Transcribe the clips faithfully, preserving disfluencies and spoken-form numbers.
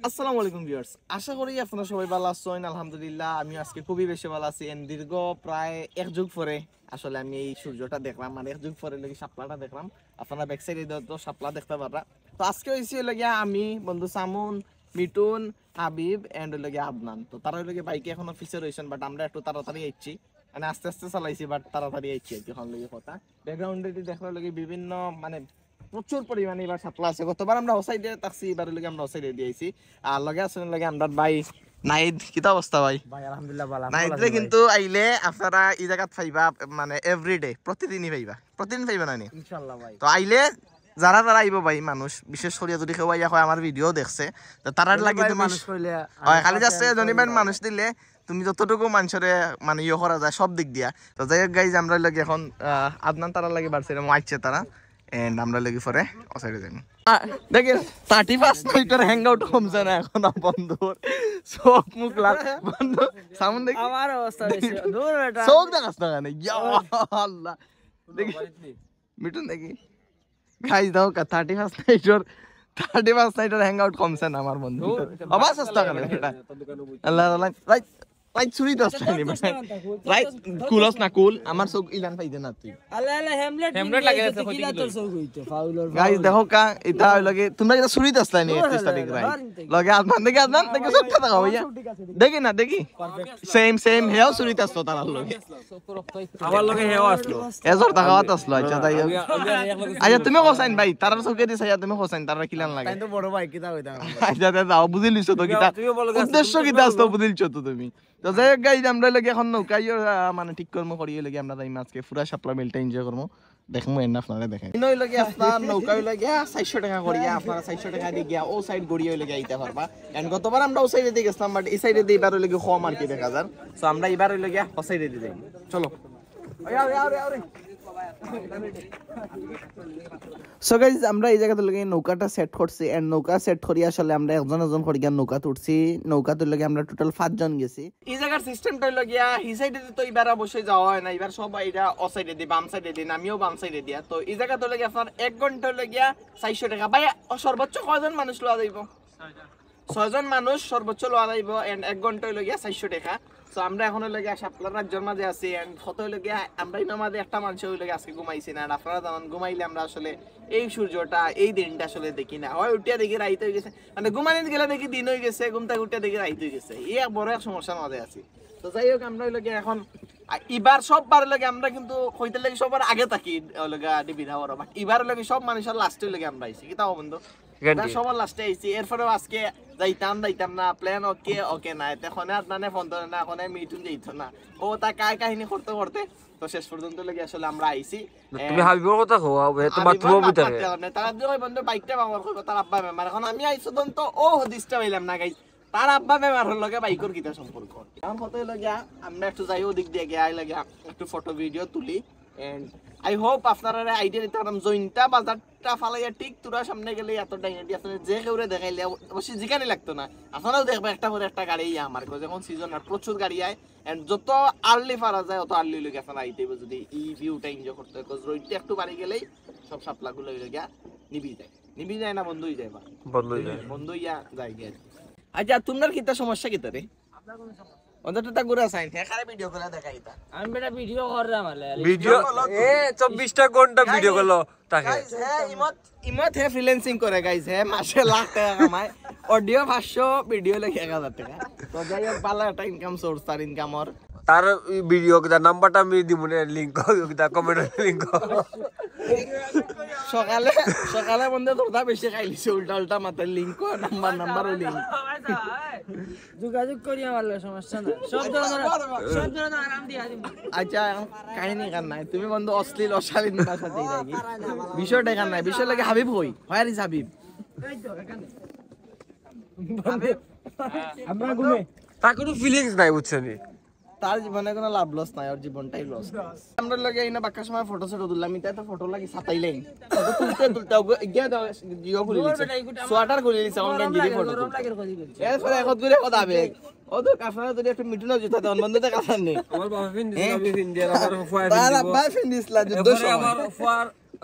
আসসালামু আলাইকুম ভিউয়ার্স, আশা করি আপনারা সবাই ভালো আছেন। আলহামদুলিল্লাহ, আমি আজকে খুবই বেশি ভালো আছি। And দীর্ঘ প্রায় এক যুগ পরে আসলে আমি এই সূর্যটা দেখলাম, মানে এক যুগ পরে লাগি শাপলাটা দেখলাম। আপনারা ব্যাক সাইডে তো শাপলা দেখতে পাররা। তো আজকে হইছে হইলো গিয়া আমি, বন্ধু সামুন, মিঠুন, হাবিব and হইলো গিয়া আদনান। তো তারা হইলো গিয়া বাইকে এখনো পিছে রইছেন, but আমরা একটু তাড়াতাড়ি আইছি, মানে আস্তে আস্তে চালাইছি, but তাড়াতাড়ি আইছি আর কি। এখন লাগি কথা ব্যাকগ্রাউন্ডে দেখলে লাগি বিভিন্ন, মানে প্রচুর পরিমাণে এবার শাপলা আছে। গতবার আমরা ও সাইডে থাকছি, এবার লাগি আমরা ও সাইডে দিয়ে আইছি। আর লগে আছেন লগে আমরা ভাই নাইদ। কিতা অবস্থা ভাই? ভাই আলহামদুলিল্লাহ ভালো। নাইদরে কিন্তু আইলে আপনারা এই জায়গাত পাইবা, মানে এভরিডে, প্রতিদিনই পাইবা, প্রতিদিন পাইবা না নি? ইনশাআল্লাহ ভাই। তো আইলে যারা যারা আইবো ভাই মানুষ, বিশেষ করিয়া যদি কেউ আইয়া কয় আমার ভিডিও দেখছে, তো তারার লাগি তুমি মানুষ কইলে হয় খালি জাস্ট ধনী ভাই মানুষ দিলে তুমি যতটুকু মানুষরে মানে ইয়ে করা যায় সব দিক দিয়া। তো যাই হোক গাইজ, আমরা লাগি এখন আহ, আদনান তারার লাগি বাড়ছে, এরকম আইছে তারা। And আমরা লাগি পরে অসাইডে যাই। দেখে থার্টি ফার্স্ট নাইটর হ্যাং আউট কমছে না এখন বন্ধুর। চোখ মুখ লাল বন্ধু। সামন দেখি আমার অবস্থা বেশি দূর বেটা। চোখ দেখাস না কেন? ইয়া আল্লাহ। দেখি মিঠুন দেখি। গাইজ দেখো থার্টি ফার্স্ট নাইটর থার্টি ফার্স্ট নাইটর হ্যাং আউট কমছে না আমার বন্ধু। আবার চেষ্টা করে এটা। আল্লাহ আল্লাহ। রাইট রাইট চুরি দশ টাকা নিবে। রাইট কুলস না কুল, আমার চোখ ইলান পাইতে না তুই। আল্লাহ আল্লাহ হ্যামলেট হ্যামলেট লাগে আছে, কিলা তোর চোখ হইতো ফাউলর। গাইজ দেখো কা এটা হইলো কি তোমরা এটা চুরি দশ টাকা নিয়ে একত্রিশ তারিখ রাইট। লগে আদনান দেখি আদনান দেখি চোখ কথা ভাইয়া। দেখি না দেখি। সেম সেম হেও চুরি দশ তার লগে। আমার লগে হেও আসলো। এজর টাকা আসলো আচ্ছা তাই হোক। আচ্ছা তুমি কোসাইন ভাই, তারার চোখে দিছে তুমি কোসাইন, তারা কিলান লাগে। তো বড় ভাই কিতা কইতাম? আচ্ছা দাদা যাও বুঝিলিছো তো কিতা? তুমিও বলো যে উদ্দেশ্য কিতা আসতো বুঝিলিছো তো তুমি? তো যাই হোক গাইজ আমরা লাগি এখন নৌকায় আহ, মানে ঠিক কর্ম করি লাগি আমরা যাই আজকে পুরা শাপলা বিলটা এনজয় করবো। দেখমু এন্ড আপনারা দেখেন। ইনো লাগি আপনার নৌকা লাগি চারশো টাকা করিয়া আপনারা চারশো টাকা দিয়ে গিয়া ও সাইড গড়িয়া লাগি আইতে পারবা। এন্ড গতবার আমরা ও সাইডে দিয়ে গেছিলাম, বাট এই সাইডে দিয়ে এবার লাগি কম আর কি দেখা যার। তো আমরা এবার লাগি ও সাইডে দিয়ে যাই। চলো। সো গাইজ আমরা এই জায়গাতে লাগি নৌকাটা সেট করছি, এন্ড নৌকা সেট করি আসলে আমরা একজন একজন করি গিয়া নৌকা তুলছি। নৌকা তুললে আমরা টোটাল পাঁচজন গেছি। এই জায়গার সিস্টেমটা হইলো গিয়া হি সাইডে তো এবার অবশ্যই যাওয়া হয় না, এবার সব এটা অ সাইডে দি, বাম সাইডে দি, আমিও বাম সাইডে দিয়া। তো এই জায়গাতে হইলো গিয়া আপনার এক ঘন্টা হইলো গিয়া চারশো টাকা। ভাই ও সর্বোচ্চ কয়জন মানুষ লওয়া যাইব? ছয়জন মানুষ সর্বোচ্চ লওয়া যাইব, এন্ড এক ঘন্টা হইলো গিয়া চারশো টাকা। তো আমরা এখন হইলো গিয়া শাপলার রাজ্যর মাঝে আছি, এন্ড কত হইলো গিয়া আমরা এই মাঝে একটা মানুষ হইলো গিয়া আজকে ঘুমাইছি না, আর আপনারা জানেন ঘুমাইলে আমরা আসলে এই সূর্যটা এই দিনটা আসলে দেখি না, হয় উঠিয়া দেখি রাইত হয়ে গেছে, মানে ঘুমানি গেলে দেখি দিন হয়ে গেছে, ঘুম থেকে উঠিয়া দেখি রাইত হয়ে গেছে, এই এক বড় এক সমস্যার মাঝে আছি। তো যাই হোক আমরা হইলো গিয়া এখন আ, ইবার সব বার লাগে আমরা কিন্তু কইতে লাগে সবার আগে থাকি হইলো গিয়া ডিবির হাওর, বাট ইবার লাগে সব মানুষের লাস্টে লাগে আমরা আইছি, কিতা বন্ধু? আমরা সবার লাস্টে আইছি, এরপরেও আজকে যাইতাম যাইতাম না, প্ল্যান ওকে ওকে না, এতে কোনে আদনানে ফোন ধরে না, কোনে মিঠুন যাইতো না, ও তা কায় কাহিনী করতে করতে তো শেষ পর্যন্ত লাগি আসলে আমরা আইছি। তুমি হাবিবর কথা কও, এ তো হাবিবর বাথরুমও বাপ ভিতরে। মারতে পারে না, তারা দুই বন্ধু বাইকটা ব্যবহার করবো, তার আব্বা বেমার। এখন আমি আইছি তখন তো ও হদিসটা পাইলাম না গাইস, তার আব্বা বেমার হলো গিয়া বাইকর কিতা সম্পর্ক? এখন কত হইলো গিয়া আমরা একটু যাই ওদিক দিয়ে গিয়া আইলা গিয়া একটু ফটো ভিডিও তুলি। And I hope আপনারা আইডিয়া দিতে পারলাম, জৈন্তা বাজারটা ফালাইয়া ঠিক তোরা সামনে গেলে এত ডাইনাটি আপনারা যে কেউরে দেখাইলে অবশ্যই জিকানি লাগতো না, আপনারাও দেখবেন একটা পরে একটা গাড়ি ইয়া আমার কাছে এখন সিজন আর প্রচুর গাড়ি আয়। And যত আর্লি পারা যায় অত আর্লি লোক আপনারা আইতে হইব যদি এই ভিউটা এনজয় করতে হয়, বিকজ রোদটা একটু বাড়ি গেলেই সব শাপলাগুলো হইলো গিয়া নিবি যায়, নিবি যায় না বন্ধ হয়ে যায় বা বন্ধ হয়ে যায়। বন্ধ হইয়া যায় গিয়া। আচ্ছা তোমরার কিতা সমস্যা কিতা রে? ওদের তো তা ঘুরে আসাইন, হ্যাঁ খারাপ ভিডিও করে দেখাই তা। আমি বেটা ভিডিও করলাম আলে। ভিডিও এ চব্বিশটা ঘন্টা ভিডিও করলো তাকে। গাইস হ্যাঁ ইমত ইমত হে ফ্রিল্যান্সিং করে গাইস, হ্যাঁ মাসে লাখ টাকা কামায়, অডিও পাঁচশো, ভিডিও লাগে এক হাজার টাকা। তো যাই হোক ভালো একটা ইনকাম সোর্স তার ইনকাম ওর। তার ভিডিও কিতা নাম্বারটা আমি দিব না, লিংক কিতা কমেন্ট লিংক। সকালে সকালে বন্ধু তোরটা বেশি খাইলিছে, উল্টা উল্টা মাথার লিংক নাম্বার নাম্বার ওই লিংক। যোগাযোগ করি আমার লগে, সমস্যা নাই। সব ধরনের সব ধরনের আরাম দিয়া দিব। আচ্ছা এখন কাহিনী কার নাই, তুমি বন্ধু অশ্লীল অশালীন ভাষা দিয়ে থাকি। বিষয়টা এখান নাই, বিষয় লাগে হাবিব হই, হোয়ার ইজ হাবিব? আমরা ঘুমে। তার কোনো ফিলিংস নাই বুঝছো নি? তার জীবনে কোনো লাভ লস নাই, ওর জীবনটাই লস। আমরা লগে এনে বাক্কা সময় ফটো সেটো তুললাম, ইটা তো ফটো লাগি সাতাইলাই। ফটো তুলতে তুলতে ওগো গিয়া দাও, জিও খুলি দিছে। সোয়াটার খুলি দিছে, আমার গেঞ্জি দিয়ে ফটো তুলতে। এরপরে এখন ঘুরে কথা হবে। ও তো কাফারা যদি একটু মিঠুনর জুতা দেন, বন্ধু তো কাফার নেই। আমার বাবা ফিন দিছিল, আমি ফিন দিয়ার, আমার ফুয়া তার ফিন দিব। আব্বাই ফিন দিছিল, যুদ্ধ এরপরে সময়। আমার ফুয়ার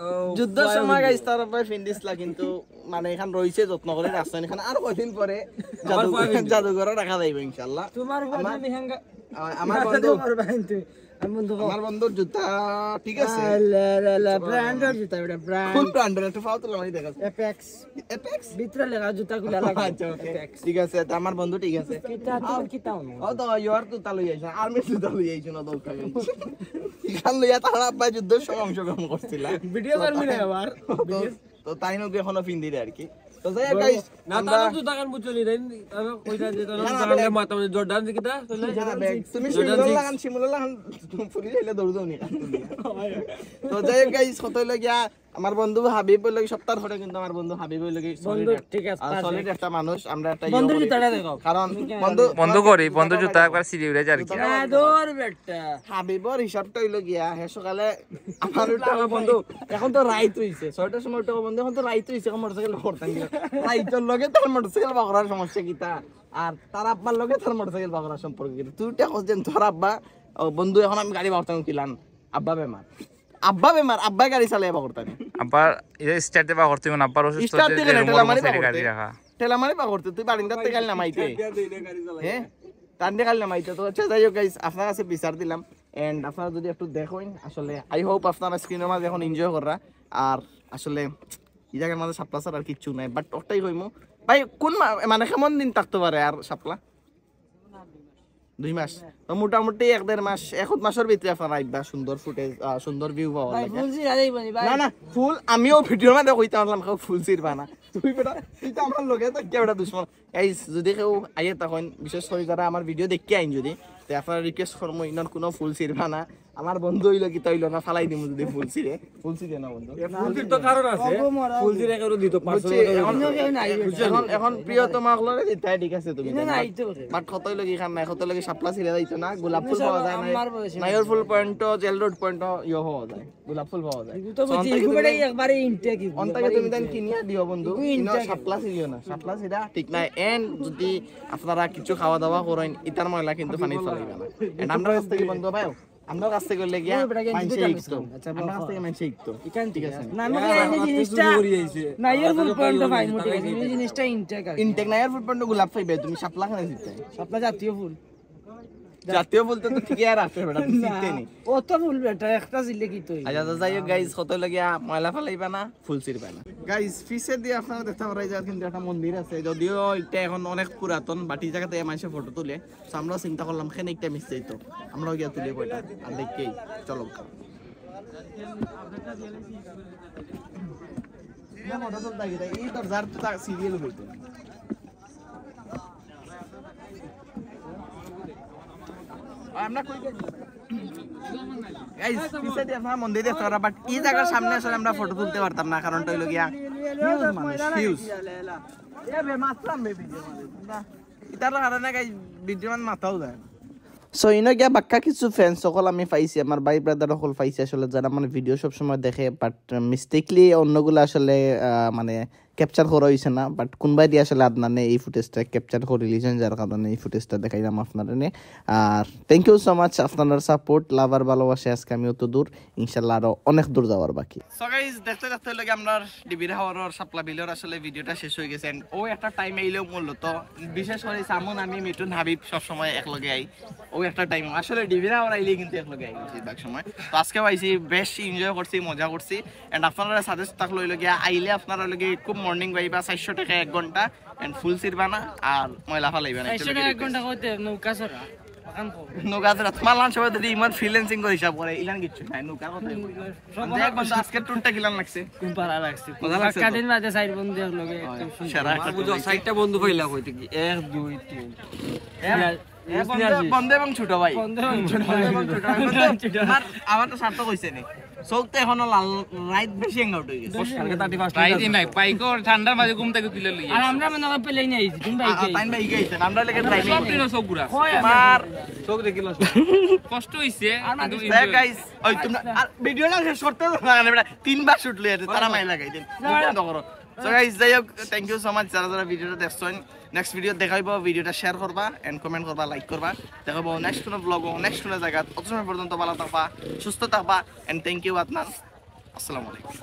যুদ্ধর সময় গাইস তার আব্বায় ফিন্দিছলা, কিন্তু মানে এখান রইছে যত্ন করি রাখছইন। এখান আর কয়দিন পরে জাদুঘর, জাদুঘরো রাখা যাইবো ইনশাআল্লাহ। তোমার আমার বন্ধু, আমার বন্ধুর জুতা ঠিক আছে। ব্র্যান্ডের জুতা, এটা ব্র্যান্ড। কোন ব্র্যান্ডের? একটু ফাও তুলে আমি দেখা। এপেক্স। এপেক্স? ভিতরে লেখা জুতা খুলে লাগে। আচ্ছা, ওকে। ঠিক আছে, তা আমার বন্ধু ঠিক আছে। কিতা তুমি কিতা অনো? ও তো ইয়ার জুতা লই আইছো, আর্মির জুতা লই আইছো না দরকার। এখান লইয়া তার আব্বায় যুদ্ধর সময় অংশগ্রহণ করছিলা। ভিডিও করবি না আবার। তো তাই নকি এখনো ফিন্দিরে আর কি। তো যাই হোক গাইস, না, আমরা তারা তো দোকান বুঝলি রে, আমি কইতা যে তারা না, না, দোকানে মাথা মানে জর্ডান কিতা? না, না, ব্যাগ। তুমি শিমুলের লাগান, শিমুলের লাগান, ফুলি যাইলে দৌড় দাও নি। তো যাই হোক গাইস, কত হইলো গিয়া, আমার বন্ধু হাবিব হইলো কি সপ্তাহ ধরে, কিন্তু আমার বন্ধু হাবিব হইলো কি বন্ধু, ঠিক আছে, আর সলিড একটা মানুষ। আমরা একটা ইয়ে বন্ধু করি। জুতাটা দেখো। কারণ বন্ধু, বন্ধু করি, বন্ধু জুতা একবার সিঁড়ি উড়ে যায় আর কি। না, দৌড় বেটা। হাবিবর হিসাবটা হইলো গিয়া, হে সকালে আমার ওটা বন্ধু, এখন তো রাইত হইছে, ছয়টার সময় ওটা বন্ধু, এখন তো রাইত হইছে, এখন মোটরসাইকেল করতাম গিয়া। রাইতর লগে তার মোটরসাইকেল বাগড়ার সমস্যা কিতা? আর তার আব্বার লগে তার মোটরসাইকেল বাগড়ার সম্পর্ক কিতা? তুই টেকস যেন তোর আব্বা, ও বন্ধু, এখন আমি গাড়ি বাগড়াতাম কিলান, আব্বা বেমার, আব্বা বেমার, আব্বায় গাড়ি চালাই বাগড়তানি। আব্বার এই স্টার্টে বাগড়তে মানে আব্বার অসুস্থ স্টার্ট হচ্ছে, দিকে যে না, রুমো ঠেলা রুমো মারি সাইডে গাড়ি বাগড়তে। রাখা। ঠেলা মারি বাগড়তে, তুই বারিন্দাতে গাড়ি নামাইতে। হ্যাঁ? টান দিয়ে গাড়ি নামাইতে। তো আচ্ছা, যাই হোক গাইস, আপনার কাছে বিচার দিলাম। এন্ড আপনারা যদি একটু দেখইন, আসলে আই হোপ আপনারা স্ক্রিনের মাঝে এখন এনজয় কররা। আর আসলে এই জায়গার মাঝে শাপলা ছাড়া আর কিচ্ছু নাই, বাট ওটাই কইমু ভাই, কোন মা-, মানে কেমন দিন থাকতে পারে আর শাপলা? দুই মাস। তো মোটামুটি এক দেড় মাস, এক মাসের ভিতরে আপনারা আইবা, সুন্দর ফুটেজ, সুন্দর ভিউ পাওয়া ভাই, যায়। ফুল সিরা যাইবো নি ভাই? না, না, ফুল আমিও ভিডিওর মাঝে কইতে পারলাম, কেউ ফুল সিরবা না। তুই বেটা, তুই তো আমার লগে থাকি বেটা দুশমন। গাইস, যদি কেউ আইয়া তখন, বিশেষ করে যারা আমার ভিডিও দেখি আইন যদি, তো আপনারা রিকোয়েস্ট করমু, ইনর কোনো ফুল সিরবা না। আমার বন্ধু হইলো কিতা হইলো না, ফালাই দিমু যদি ফুল সিরে। ফুল সিরে না বন্ধু। ফুল সির তো কারণ আছে। ফুল সিরে কেউ দিত, বুঝছি, পার্সোনাল কেউ এখন, দিত। এখন, এখন প্রিয়তমা অকলরে দিতায়, ঠিক আছে, তুমি ইনো দেন। নাই তো। বাট কত হইলো কি খান নাই, কত হইলো কি শাপলা সিরে যাইতো না, গোলাপ ফুল পাওয়া যায় না। আমার বয়সে নাইর ফুল পয়েন্ট, জেল রোড পয়েন্ট, ইয়ে পাওয়া যায়। গোলাপ ফুল পাওয়া যায়। এগুলো তো বুঝছি, অন্তাকে এগুলো তুমি বেটা দেন, একবারে ইনটেক এগুলো, অন্তাকে একবারে তুমি দেন ইনটেক। কিনিয়া দিও বন্ধু। এগুলো ইনো ইনটেক। শাপলা সিরিও না, শাপলা সিরা ঠিক নাই। এন যদি আপনারা কিছু খাওয়া দাওয়া করেন, ইতার ময়লা কিন্তু পানি ফালাইবা না। এন্ড আমরা কাছ থেকে বন্ধু ভাই, আমরা কাছ থেকে করলে গিয়া ওই বেটা কিন্তু মানষে দুইটা ইকতো। মিস করুন। আচ্ছা, আমরা কাছ থেকে মানষে ইকতো। এখান ঠিক আছে। না, আমি এই জিনিসটা নাইর ফুল পয়েন্ট পাই, মোটে এই জিনিসটা ইনটেক আছে। ইনটেক নাইর ফুল পয়েন্ট গোলাপ পাইবে, তুমি শাপলা খানে দিতে। শাপলা জাতীয় ফুল। জাতীয় ফুল তো, তো ঠিকই আর আছে বেটা, তুই না, চিনতে নি। ও তো ফুল বেটা, একটা জিলে কি তো হইল? আচ্ছা, তো যাই হোক গাইস, কত লাগিয়া ময়লা ফালাইবা না, ফুল ছিড়বা না। গাইস, পিছে দিয়ে আপনারা দেখতে পারা যায় কিন্তু একটা মন্দির আছে, যদিও এটা এখন অনেক পুরাতন, বাট এই জায়গাতে মানুষে ফটো তুলে। তো আমরা চিন্তা করলাম, কেন একটা মিস যাইতো, আমরাও গিয়া তুলি কয়টা, আর দেখেই চলো। এই দরজার তো সিরিয়াল হইতো। আমরা কই গাইস, পিছে দিয়ে আপনারা মন্দির দেখতে পারা, বাট এই জায়গার সামনে আসলে আমরা ফটো তুলতে পারতাম না, কারণটা হইলো গিয়া হিউজ মানুষ, হিউজ। ইতার কারণে গাইস ভিডিও মান মাথাও যায়। সো ইনো গিয়া বাক্কা কিছু ফ্যান্স সকল আমি পাইছি, আমার ভাই ব্রাদার সকল পাইছি আসলে, যারা আমার ভিডিও সবসময় দেখে, বাট মিস্টেকলি অন্যগুলো আসলে আহ, মানে ক্যাপচার করা হইছে না, বাট কোনবায় দিয়ে আসলে আদনানে এই ফুটেজটা ক্যাপচার করে লিছেন, যার কারণে এই ফুটেজটা দেখাইলাম আপনারা নে। আর thank you so much আপনারার সাপোর্ট, লাভ আর ভালোবাসা। আজকে আমি অত দূর, ইনশাল্লাহ আরো অনেক দূর যাওয়ার বাকি। সো গাইস, দেখতে দেখতে লাগে আমরা ডিবির হাওরর শাপলা বিলর আসলে ভিডিওটা শেষ হয়ে গেছে। And ও একটা টাইম আইলেও মূলত, বিশেষ করে সামন, আমি, মিঠুন, হাবিব সবসময় একলগে আই। ও একটা টাইম আসলে ডিবির হাওর আইলে কিন্তু একলগে আই বেশিরভাগ সময়। তো আজকে পাইছি, বেশ এনজয় করছি, মজা করছি। And আপনারা সাথে থাকলে হইলো গিয়া, আইলে আপনারা হইলো গিয়া খুব মর্নিং পাইবা, চারশো টাকা এক ঘন্টা। And ফুল ছিড়বা না আর ময়লা ফালাইবা না। চারশো টাকা এক ঘন্টা কইতে নৌকা চড়া। নৌকা চড়া, তোমার লান সবাই যদি ইমান ফ্রিল্যান্সিং করে হিসাব করে, ইলান কিচ্ছু নাই, নৌকার কথা। এক বন্ধু, আজকের ট্যুরটা কিলান লাগছে? খুব ভালো লাগছে। মজা লাগছে তো? কাদিন বাদে চার বন্ধু একলগে হয়, একদম সুন্দর। সেরা একটা ট্যুর হইছে। চারটা বন্ধু পাইলা কইতে কি? এক, দুই, তিন। এক, এক বন্ধু, বন্ধু এবং ছোট ভাই। বন্ধু এবং ছোট ভাই। বন্ধু এবং ছোট ভাই। বন্ধু, ছোট ভাই। আমার, আমার তো সার্থক হইছে নি। চোখ তো এখনো লাল, রাইত বেশি হ্যাং আউট হয়ে গেছে। কালকে থার্টি ফার্স্ট রাইত নাই, পাইকর ঠান্ডার মাঝে ঘুম থেকে তুলে লইয়া। আর আমরা মনে হয় প্লেনে আইছি, তুমি বাইকে আইছো। তাই ভাই গেছে, আমরা লেগে ড্রাইভিং। সব ট্রেনে চোখ ঘুরা। কই আমরা? মার। চোখ দেখিল। কষ্ট হইছে, আর কিন্তু দেখ enjoy। গাইস, ওই তোমরা আর ভিডিওটা শেষ করতে দাও না, বেটা, তিনবার শুট লইয়া আছে, তারা মাই লাগাই দিন। বন্ধ করো। So গাইস, যাই হোক, thank you so much যারা যারা ভিডিওটা দেখছেন। নেক্সট ভিডিও দেখাইবো, ভিডিওটা শেয়ার করবা, and কমেন্ট করবা, লাইক করবা। দেখাবো নেক্সট কোনো ব্লগ, নেক্সট কোনো জায়গা। অত সময় পর্যন্ত ভালো থাকবা, সুস্থ থাকবা, and thank you আদনান। আসসালামু আলাইকুম।